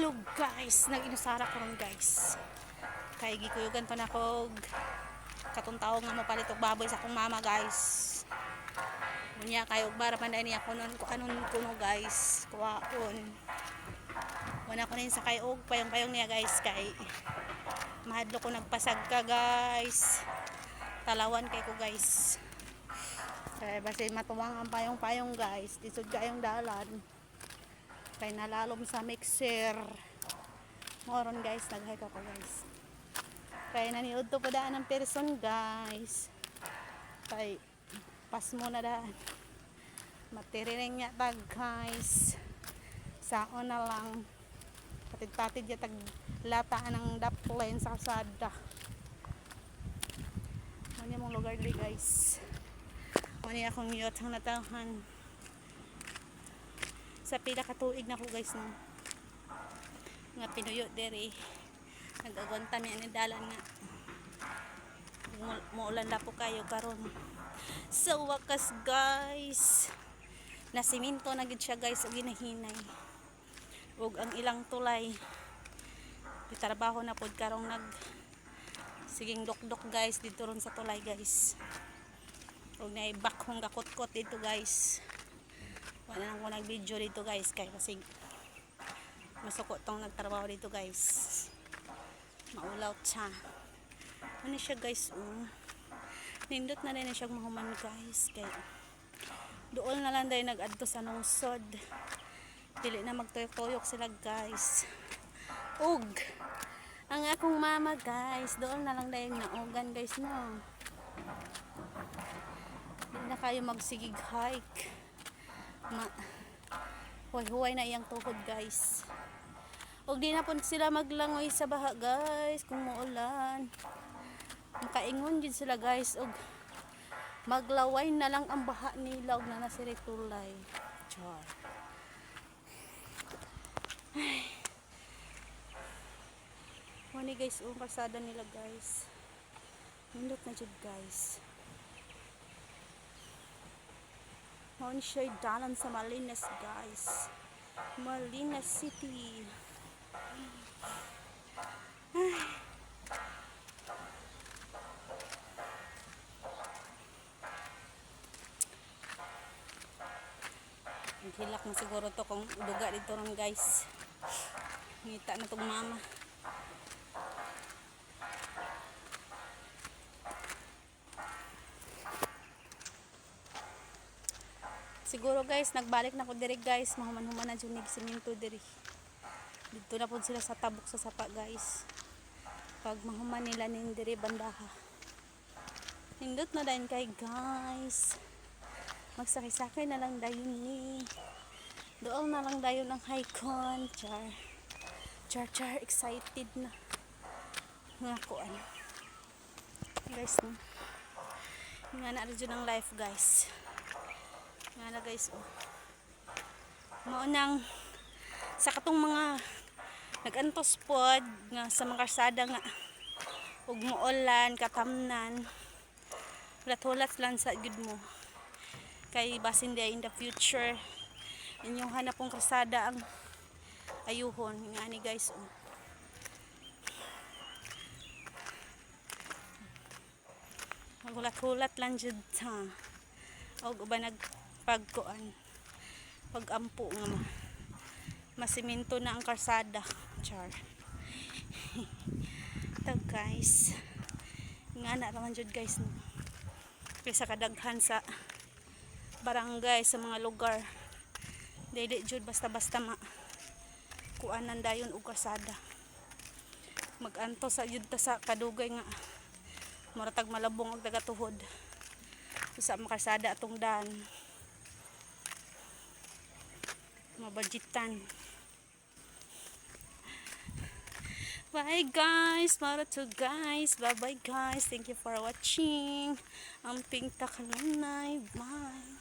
Hello guys, nag-inusara ko ron, guys. Kay gikuyugan pa na ko katong tawo nga mopalit og baboy sa akong mama, guys. Unya kay ug bara man niya kunon ko anon kuno, guys, kuwaon. Wala ko nin sakay og payong-payong niya, guys, kay mahadlok ko nagpasag ka, guys. Talawan kay ko, guys. Kay basi matuwang ang payong-payong, guys. Lisod kayong dalan. Kay nalalom sa mixer. Moron guys, nag-hike ako, guys. Kay naniud to pa daan ng person, guys. Kay pas mo na daan. Matirining niya tag, guys. Saon na lang. Patid-patid ya tag lataan ng daplen sa kalsada. Ano mong lugar diri, guys? Ano akong yacht ang natawhan sa pila ka tuig na ko, guys, no, nga pinuyo diri. Nag-agwanta mi ani dalan nga muulan na po kayo. Karon sa wakas, guys, nasiminto na gid siya, guys, ug ginahinay ug ang ilang tulay gitrabaho na pod karong nag siging dok-dok, guys, dito ron sa tulay, guys, ug naay bakhong gakutkot dito, guys. Wala nang ko nag-video dito, guys, kay kasi masuko tong nagtrabaho dito, guys. Maulaw siya. Ano siya, guys, oh. Nindot na rin siya mahuman, guys, kay doon na lang dahil nag-adto sa nungsod. Dili na magtuyok-tuyok sila, guys. Ug ang akong mama, guys, doon na lang dahil naugan, guys, no. Dili na kayo magsigig hike. Ma huway-huway na iyang tuhod, guys. Ug di na po sila maglangoy sa baha, guys, kung muulan. Makaingon jud sila, guys, ug maglaway na lang ang baha nila ug na na sila tulay. Char. Ay. Mani, guys, oh, kalsada nila, guys. Nindot na jud, guys. Mao ni siya dalan sa Malinas, guys. Malinas City. Ay. Naghilak na siguro to kung duga dito ron, guys. Ngita na tong mama. Siguro, guys, nagbalik na ko diri, guys. Mahuman-human na jud nig simento diri. Dito na po sila sa tabok sa sapa, guys. Pag mahuman nila ning diri bandaha. Nindot na dayon kay, guys. Magsakay-sakay na lang dayon ni. Doon na lang dayon ang hike-on. Char. Char char, excited na. Nga ko ano. Guys, no. Nga na rin ang life, guys. Nga na, guys, oh. Mao nang sa katong mga nag-antos pod nga sa mga kalsada nga ug muulan katamnan, hulat-hulat lang sa gud mo kay basin di in the future inyong hanap pong kalsada ang ayuhon nga ni, guys, oh. Maghulat-hulat lang jud ta og uban nagpagkuan pagampo nga masiminto na ang kalsada. Char. Ito, guys, nga na raman jud, guys, no? Kaysa kadaghan sa barangay, sa mga lugar, dili jud basta-basta ma kuanan dayon og kalsada. Maganto sa jud ta sa kadugay nga muratag malabong og tagatuhod sa makalsada atong daan mabudgetan. Bye guys, para to guys. Bye bye guys. Thank you for watching. Ang pink takalunay. Bye.